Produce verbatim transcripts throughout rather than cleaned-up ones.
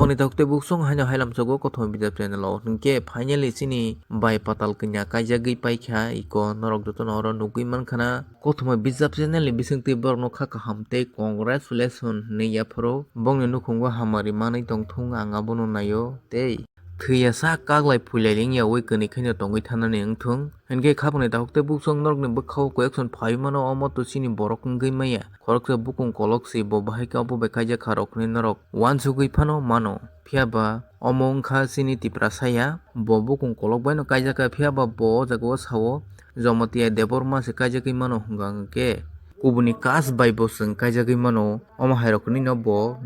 Oni tok tei buksong haino hailam chogo kothoma bijap channel o. Hinkhe finally chini bai patal kanya kaijagwi paikha iko norok jotono oro nugwi mankha na. Kothoma bijap channel ni bisingtwi borokno kha kaham tei congratulation hinwi yapharo. Bongni nukhungo hamari manwi tongthung ang abono naio tei thwiya sak kaglai phuilai ringya ui kwnwi khaino tongwi thanani wngthung. Hinkhe khapangni takhuk tei buksong norokni bwkhao koyekson phaiwi mano omo to chini borok wngwi maya. Khoroksa bukung kolok se bo bahai khe obo bai kaijak kha rok hinwi norok uansugwi phano mano. Phiya ba omo wngkha chini Tiprasa ya, bo bukung kolok baino kaijak kha, phiya ba bo o jaga o sao Jomotia Debbarma se kaijagwi mano hwnka hwnkhe kubuni kas bai bo chwng kaijagwi mano. Omo hai rok hinwi no bo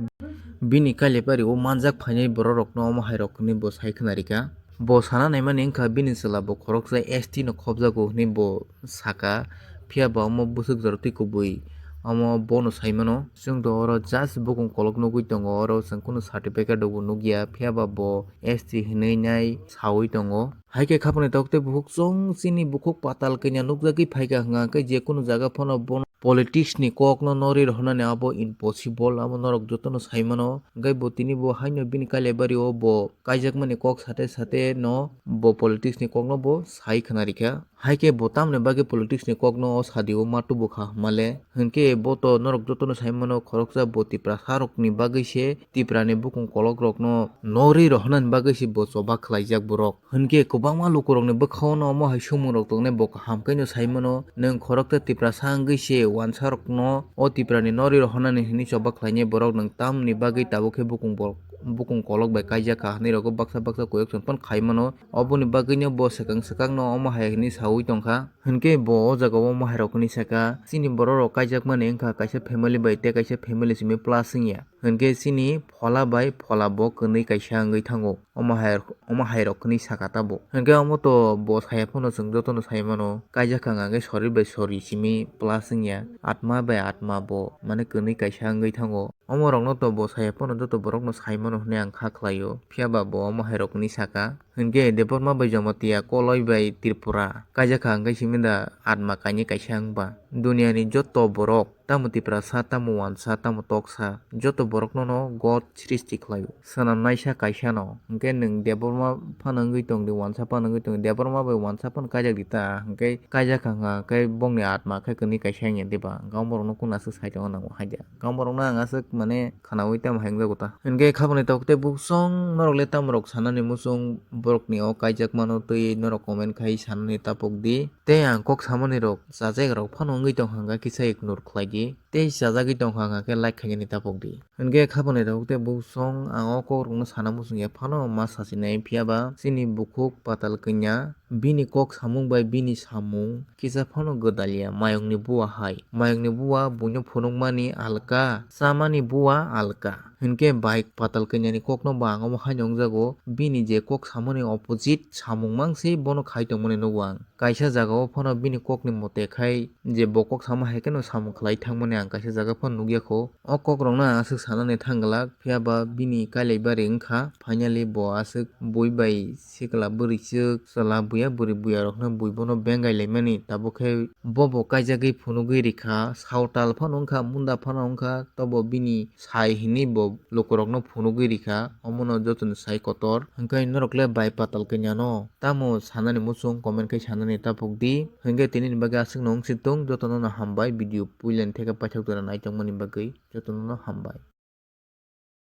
bini kailaibari o manjak phainai borok rokno omo hai rok hinwi bo sai khna rikha. Bo sana naimani wngkha bini chwla bo khoroksa S T no khobjago hinwi bo saka, phiya ba omo bwswk jora twi kubui omo bono sai mano. Chwng to oro just bukung kolok nugwi tongo, oro chwng kunu certificate rokbo nukya, phiya ba bo S T hinwi nai saui tongo. Hai khe khapangni tok tei bukhuk chwng chini bukhuk patal kanya nukjagwi phaikha hwnka hwnkhe je kunu jaga phano bono politics ni kokno norwi rohornani abo impossible, abo norok jotono sai mano. Hwnkhe bo tini bo haino bini kailaibari o bo kaijakmani kok sate sate no bo politics ni kokno bo sai khna rikha. Hai khe bo tamoni bagwi politics ni kokno o sadio ma tubu kha hwnmale? Hinkhe bo to norok jotono sai mano, khoroksa bo Tiprasa rokni bagwi se, Tiprani bukung kolok rokno norwi rohornani bagwi se bo choba khlaijak borok. Hinkhe kwbangma lukurokni bwkhao no omo hai sumung rok tongnai, bo kaham khe no sai mano, nwng khoroksa Tiprasa wngwi se wansa rokno o Tiprani norwi rohornani hinwi choba khlainai borok, nwng tamoni bagwi tabuk khe bukung bo-, bukung kolok bai kaijak kha hinwi rokbo baksa baksa koyekson phano khai mano. Oboni bagwino bo swkang swkangno omo hai hwnwi saui tongkha. Hinkhe bo o jaga o omo hai rok hwnwi saka, chini borok rok kaijakmani wngkha kaisa family bai tei kaisa family simi plus wngya. Hinkhe chini phola bai phola bo kwnwi kaisa wngwi thango. Omo hai, omo hai rok hwnwi saka tabuk. Hinkhe omo to bo saya phano chwng jotono sai mano. Kaijak kha hwnka khe sori bai sori simi plus wngya. Atma bai atma bo mane kwnwi kaisa wngwi thango. Omo rokno to bo saya phano joto borokno sai mano hwnwi ang kha khlaio. Phiya ba bo omo hai rok hwnwi saka. Hinkhe Debbarma bai Jamatia, Koloi bai Tripura kaijak kha hwnkhe simi da atma kainwi kaisa wngba. Duniani joto borok, tamo Tiprasa, tamo wansa, tamo toksa, joto borokno no God srishti khlaio. Swnamnaisa kaisa no. Hinkhe nwng Debbarma phano wngwi tong di, wansa phano wngwi tong di, Debbarma bai wansa phano kaijak di ta. Hinkhe kaijak kha hwnka khe bongni atma khe kwnwi kaisa wngya diba? Hwnka omo rokno kunu aswk sai tongna nango hai da? Hwnka omo rokno ang aswk mane khwnaui tamo hai wngjago ta. Hinkhe khabangni tok tei buksong norok le tamo rok sanani muchung borokni o kaijak mano twi norok comment khai sanani tapok di. Tei ang kok samani rok chajak rok phano wngwi tongkha hwnka kisa ignore khlai di. Tei chajagwi tongkha hwnka khe like khainani tapok di. Hinkhe khabangni tok tei buksong ang o kok rokno sana muchung ya phano ma sachinai, phiya ba chini bukhuk patal kanya bini kok samung bai bini samung kisa phano gwdalya. Mayungni bua hai, mayungni bua buino phunukmani alka, chamani bua alka. Hinkhe bai patal kanyani kokno bo ang omo haino wngjago, bini je kok samani opposite samung mang se bono khai tongmani nugo ang. Kaisa jagao phano bini kokni mote khai je bo kok sama hai kheno samung khlai thangmani ang kaisa jaga phano nukya kho. O kokrokno ang aswk sanani thang glak, phiya ba bini kailaibari wngkha. Finally bo aswk bui bai sikla bwrwi swk chwla buya bwrwi buya rokno bui bono bengai laimani, tabuk khe bo bo kaijagwi phunugwi rikha. Sautal phano wngkha, munda phano wngkha, tobo bini sai hinwi bo lukurokno phunugwi rikha, omono jotoni sai kotor. Hwnkhe norok le bai patal kanya no tamo sanani muchung comment khai sanani tapok di. Hwnkhe tini ni bagwi aswk no wngsi tung, jotono no hambai video puila ni theke paithak jora naitokmani bagwi, jotono no hambai.